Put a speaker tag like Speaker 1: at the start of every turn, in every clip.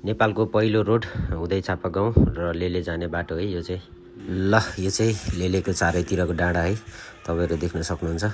Speaker 1: नेपालको पहिलो रोड हुँदै चापागाउँ र लेले जाने बाटो है यो चाहिँ। ल यो चाहिँ लेलेको चारैतिरको डाँडा है, तपाईहरु देख्न सक्नुहुन्छ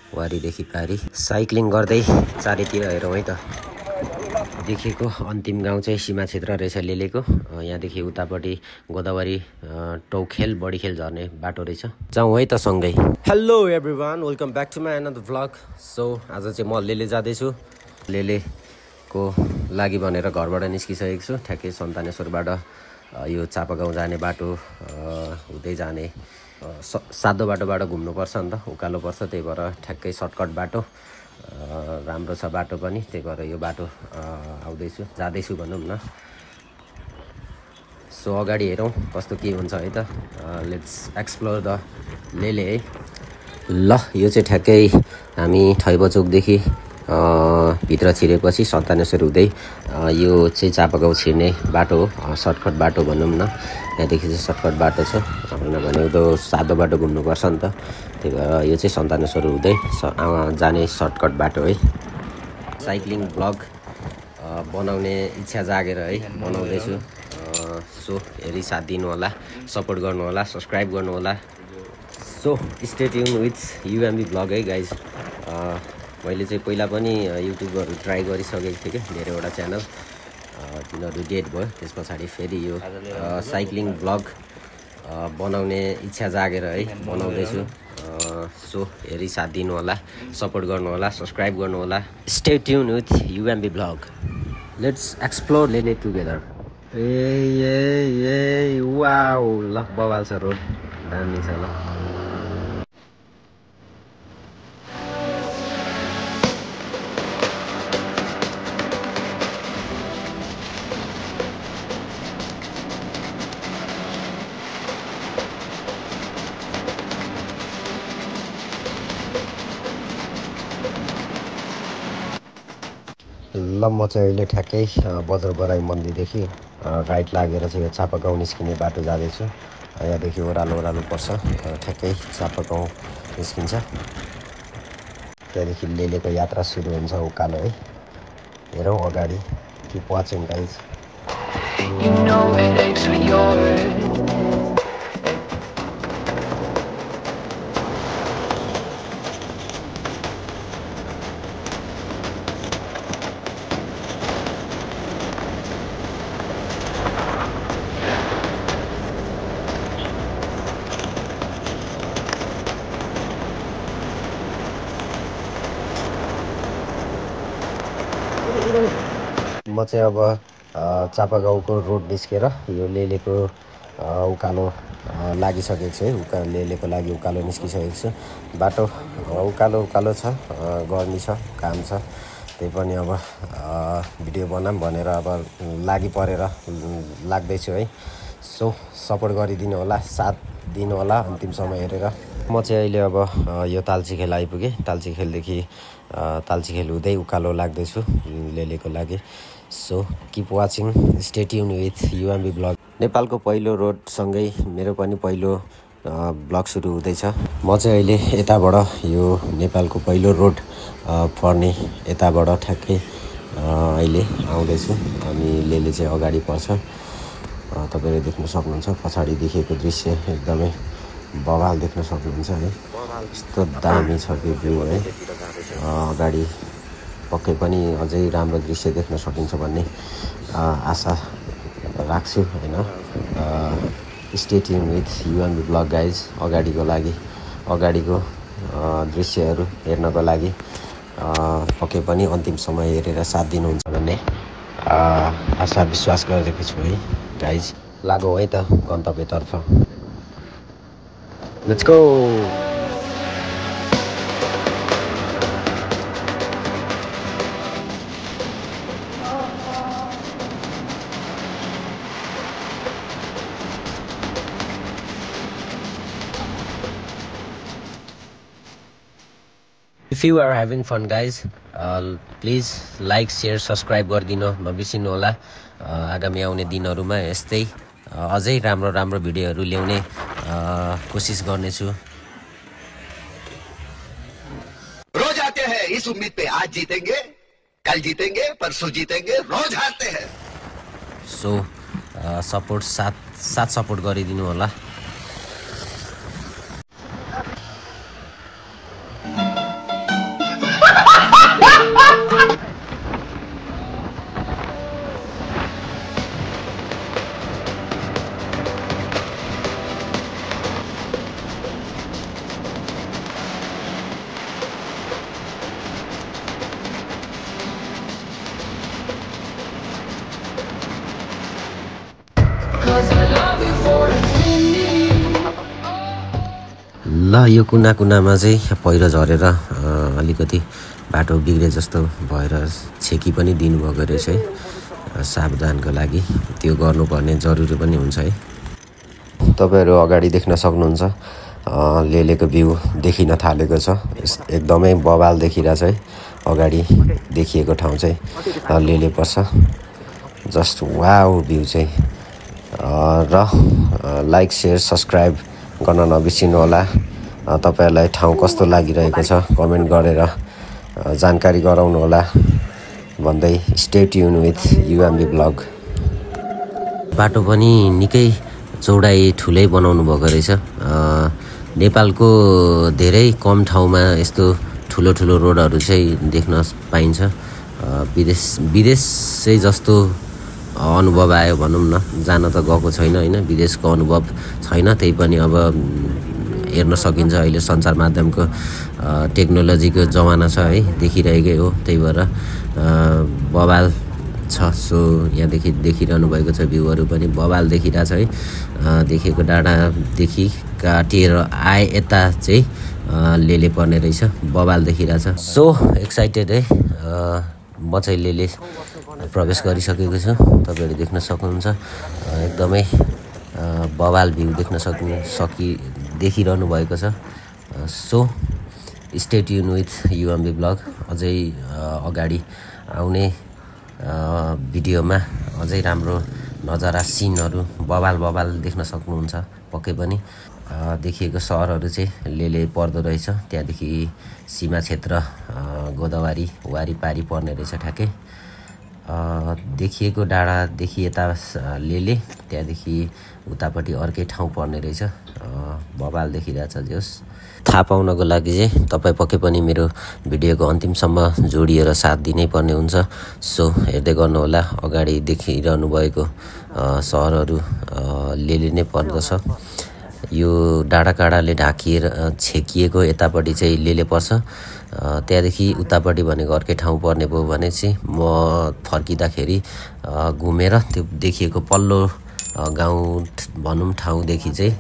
Speaker 1: वारीदेखि पारी। साइक्लिङ गर्दै चारैतिर हेरौँ है त। देखिएको अन्तिम गाउँ चाहिँ सीमा क्षेत्र रहेछ लेलेको। यहाँदेखि उतापट्टि गोदावरी टौखेल बडीखेल झर्ने बाटो रहेछ। जाउँ है त सँगै। Hello everyone, welcome back to my another vlog. So आज चाहिँ म लेले जाँदैछु। लेलेको लागि भनेर घरबाट निस्किसकेको छु। ठ्याक्कै सन्तानेश्वरबाट यो चापागाउँ जाने बाटो हुँदै जाने सादो बाटोबाट घुम्नुपर्छ नि त, उकालो पर्छ, त्यही भएर ठ्याक्कै सर्टकट बाटो राम्रो छ बाटो पनि, त्यही भएर यो बाटो जाँदैछु भनौँ न। सो अगाडि हेरौँ कस्तो के हुन्छ है त। लेट्स एक्सप्लोर द लेले है। ल यो चाहिँ ठ्याक्कै हामी ठैबचोकदेखि भित्र छिरेपछि सन्तानेश्वर हुँदै यो चाहिँ चापागाउँ छिर्ने बाटो हो, सर्टकट बाटो भनौँ न। यहाँदेखि चाहिँ सर्टकट बाटो छ, नभने उदो सादो बाटो घुम्नुपर्छ नि त, त्यही भएर यो चाहिँ सन्तानेश्वर हुँदै जाने सर्टकट बाटो है। साइक्लिङ ब्लग बनाउने इच्छा जागेर है बनाउँदैछु। सो हेरी साथ दिनु होला, सपोर्ट गर्नु होला, सब्सक्राइब गर्नु होला। So stay tune with UMB blog है गाइज। मैले चाहिँ पहिला पनि युट्युबहरू ट्राई गरिसकेको थिएँ कि धेरैवटा च्यानल, तिनीहरू डेट भयो। त्यस पछाडि फेरि यो साइक्लिङ ब्लग बनाउने इच्छा जागेर है बनाउँदैछु। सो हेरी साथ दिनु होला, सपोर्ट गर्नु होला, सब्सक्राइब गर्नु होला। Stay tune with UMB blog. Let's explore Lele together. ए वाउ, ल बवाल छ रोड, दामी छ ल। ल म चाहिँ अहिले ठ्याक्कै बजार बराई मन्दिरदेखि राइट लागेर चाहिँ यो चापागाउँ निस्किने बाटो जाँदैछु। यहाँदेखि ओह्रालो पर्छ, ठ्याक्कै चापागाउँ निस्किन्छ। त्यहाँदेखि लेलेको यात्रा सुरु हुन्छ उकालो है। हेरौँ अगाडि। Keep watching guys. म चाहिँ अब चापागाउँको रोड निस्केर यो लेलेको उकालो लागिसकेको छु है। लेलेको लागि उकालो निस्किसकेको छु। बाटो उकालो छ, गर्मी छ, काम छ, त्यही पनि अब भिडियो बनाऊँ भनेर अब लागि परेर लाग्दैछु है। सो सपोर्ट गरिदिनु होला, साथ दिनु होला अन्तिमसम्म हेरेर। म चाहिँ अहिले अब यो तालचीखेल आइपुगेँ। तालचीखेलदेखि तालचीखेल हुँदै उकालो लाग्दैछु लेलेको लागि। So keep watching, stay tune with UMB blog. नेपालको पहिलो रोडसँगै मेरो पनि पहिलो ब्लग सुरु हुँदैछ। म चाहिँ अहिले यताबाट यो नेपालको पहिलो रोड पर्ने यताबाट ठ्याक्कै अहिले आउँदैछु। अनि लेले चाहिँ अगाडि पर्छ, तपाईँले देख्न सक्नुहुन्छ। पछाडि देखेको दृश्य एकदमै बवाल देख्न सक्नुहुन्छ है। यस्तो दामी छ कि भ्यू है। अगाडि पक्कै पनि अझै राम्रो दृश्य देख्न सकिन्छ भन्ने आशा राख्छु होइन। Stay tune with UMB blog guys. अगाडिको दृश्यहरू हेर्नको लागि पक्कै पनि अन्तिमसम्म हेरेर साथ दिनुहुन्छ भन्ने आशा विश्वास गरेको छु है गाइज। लागौ है त गन्तव्यतर्फ। Let's go. If you are having fun guys, please like, share, subscribe गरिदिनु नबिर्सिनु होला। आगामी आउने दिनहरूमा यस्तै अझै राम्रो भिडियोहरू ल्याउने कोसिस गर्नेछु।
Speaker 2: रोज आते हैं इस उम्मीद पे आज जीतेंगे, कल जीतेंगे, परसों जीतेंगे, रोज हारते हैं।
Speaker 1: सो सपोर्ट साथ सपोर्ट गरिदिनु होला। ल यो कुना कुनामा चाहिँ पहिरो झरेर अलिकति बाटो बिग्रे जस्तो भएर छेकी पनि दिनुभएको रहेछ है, सावधानको लागि। त्यो गर्नुपर्ने जरुरी पनि हुन्छ है। तपाईहरु अगाडि देख्न सक्नुहुन्छ लेलेको भ्यू देखिन थालेको छ। एकदमै बवाल देखिरहेछ है। अगाडि देखिएको ठाउँ चाहिँ लेले पर्छ। जस्ट वाउ भ्यू चाहिँ। र लाइक शेयर सब्स्क्राइब गर्न नबिर्सिनु होला। तपाईहरुलाई ठाउँ कस्तो लागिरहेको छ कमेन्ट गरेर जानकारी गराउनु होला भन्दै stay tune with UMB blog. बाटो पनि निकै चौडाइ ठुलै बनाउनु भएको रहेछ। नेपालको धेरै कम ठाउँमा यस्तो ठुलो ठुलो रोडहरू चाहिँ देख्न पाइन्छ। विदेश चाहिँ जस्तो अनुभव आयो भनौँ न। जान त गएको छैन हैन, विदेशको अनुभव छैन। त्यही पनि अब हेर्न सकिन्छ। अहिले सञ्चार माध्यमको टेक्नोलोजीको जमाना छ है, देखिरहेकै हो। त्यही भएर बवाल छ। सो यहाँदेखि देखिरहनु भएको छ भ्यूहरू पनि बवाल देखिरहेछ है। देखेको डाँडादेखि काटेर आए यता चाहिँ लेले पर्ने रहेछ। बवाल देखिरहेछ। सो एक्साइटेड है। म चाहिँ लेले प्रवेश गरिसकेको छु। तपाईहरु देख्न सक्नुहुन्छ। एकदमै बवाल भ्यू देखिरहनु भएको छ। So stay tune with UMB blog. अझै अगाडि आउने भिडियोमा अझै राम्रो नजारा सिनहरू बवाल देख्न सक्नुहुन्छ। पक्कै पनि देखिएको सहरहरू चाहिँ लेले पर्दो रहेछ। त्यहाँदेखि सीमा क्षेत्र गोदावरी वारिपारी पर्ने रहेछ ठ्याक्कै। देखिएको डाँडादेखि यता लेले, त्यहाँदेखि उतापट्टि अर्कै ठाउँ पर्ने रहेछ। बवाल देखिरहेछ। जोस् थाहा पाउनको लागि चाहिँ तपाईँ पक्कै पनि मेरो भिडियोको अन्तिमसम्म जोडिएर साथ दिनै पर्ने हुन्छ। सो हेर्दै गर्नुहोला। अगाडि देखिरहनु भएको सहरहरू लेले नै पर्दछ। यो डाँडाकाँडाले छेकिएको यतापट्टि चाहिँ लेले पर्छ। त्यहाँदेखि उतापट्टि भनेको अर्कै ठाउँ पर्ने भयो भने चाहिँ म फर्किँदाखेरि घुमेर त्यो देखिएको पल्लो गाउँ भनौँ ठाउँदेखि चाहिँ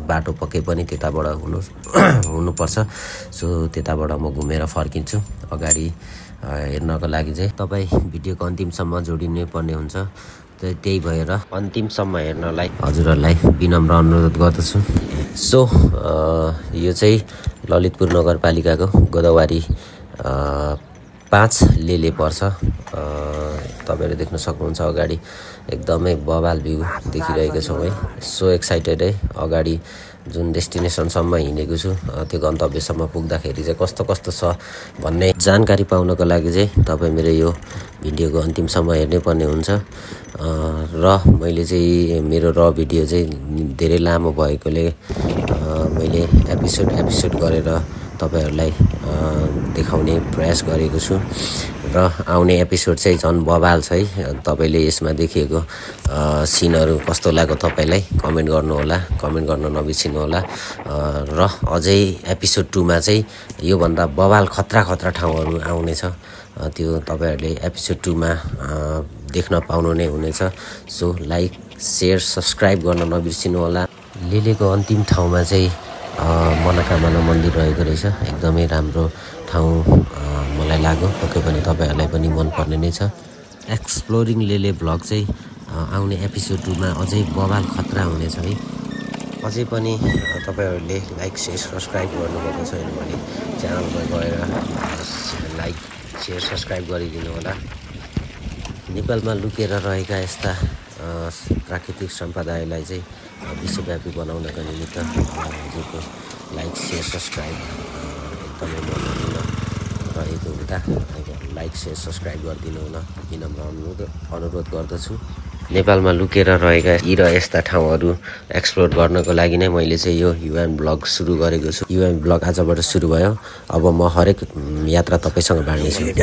Speaker 1: बाटो पक्कै पनि त्यताबाट हुनुपर्छ। सो त्यताबाट म घुमेर फर्किन्छु अगाडि हेर्नको लागि चाहिँ। तपाईँ भिडियोको अन्तिमसम्म जोडिनै पर्ने हुन्छ। त्यही भएर अन्तिमसम्म हेर्नलाई हजुरहरूलाई विनम्र अनुरोध गर्दछु। सो यो चाहिँ ललितपुर नगरपालिकाको गोदावरी 5 लेले पर्छ। तपाईहरु देख्न सक्नुहुन्छ अगाडि एकदमै बवाल भ्यू देखिरहेको छौँ है। सो एक्साइटेड है। अगाडि जुन डेस्टिनेसनसम्म हिँडेको छु त्यो गन्तव्यसम्म पुग्दाखेरि चाहिँ कस्तो छ भन्ने जानकारी पाउनको लागि चाहिँ तपाईँ मेरो यो भिडियोको अन्तिमसम्म हेर्नै पर्ने हुन्छ। र मैले चाहिँ मेरो भिडियो चाहिँ धेरै लामो भएकोले मैले एपिसोड गरेर तपाईहरुलाई देखाउने प्रयास गरेको छु। र आउने एपिसोड चाहिँ झन् बवाल छ है। तपाईले यसमा देखिएको सिनहरू कस्तो लाग्यो तपाईलाई कमेन्ट गर्नु होला। कमेन्ट गर्न नबिर्सिनु होला। र अझै एपिसोड 2 मा चाहिँ यो भन्दा बवाल खतरा ठाउँहरू आउने छ। त्यो तपाईहरुले एपिसोड 2 मा देख्न पाउनु नै हुनेछ। सो लाइक शेयर सब्स्क्राइब गर्न नबिर्सिनु होला। लेलेको अन्तिम ठाउँमा चाहिँ मनोकामना मन्दिर रहेको रहेछ। एकदमै राम्रो ठाउँ मलाई लाग्यो। पक्कै पनि तपाईहरुलाई पनि मन पर्ने नै छ। एक्सप्लोरिङ लेले ब्लग चाहिँ आउने एपिसोड 2 मा अझै बवाल खतरा हुनेछ है। अझै पनि तपाईहरुले लाइक शेयर सब्स्क्राइब गर्नुभएको छैन भने च्यानलमा गएर लाइक शेयर सब्स्क्राइब गरिदिनु होला। नेपालमा लुकेर रहेका यस्ता प्राकृतिक सम्पदालाई चाहिँ विश्वव्यापी बनाउनका निमित्त हजुरको लाइक शेयर सब्स्क्राइब एकदमै महत्त्वपूर्ण रहेको हुँदा लाइक शेयर सब्स्क्राइब गरिदिनु हुन विनम्र अनुरोध गर्दछु। नेपालमा लुकेर रहेका यी र यस्ता ठाउँहरू एक्सप्लोर गर्नको लागि नै मैले चाहिँ यो युएन ब्लग सुरु गरेको छु। युएन ब्लग आजबाट सुरु भयो। अब म हरेक यात्रा तपाईसँग बाँड्नेछु।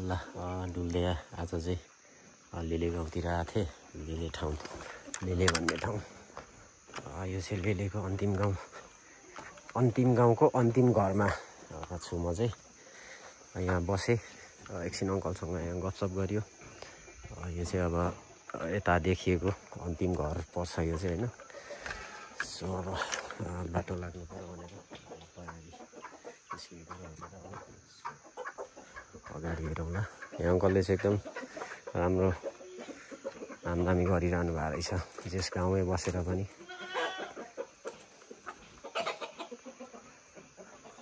Speaker 1: ल डुल्दै आज चाहिँ लेले गाउँतिर आएको थिएँ। लेले ठाउँ, लेले भन्ने ठाउँ, यो चाहिँ लेलेको अन्तिम गाउँको अन्तिम घरमा छु म चाहिँ। यहाँ बसेँ, एकछिन अङ्कलसँग यहाँ गफसफ गऱ्यो। यो चाहिँ अब यता देखिएको अन्तिम घर पर्छ यो चाहिँ होइन। सो अब बाटो लाग्नु पर्यो भनेर अगाडि हेरौँला। यहाँ अङ्कलले चाहिँ एकदम राम्रो आमदामी गरिरहनु भएको रहेछ, जस गाउँमै बसेर पनि।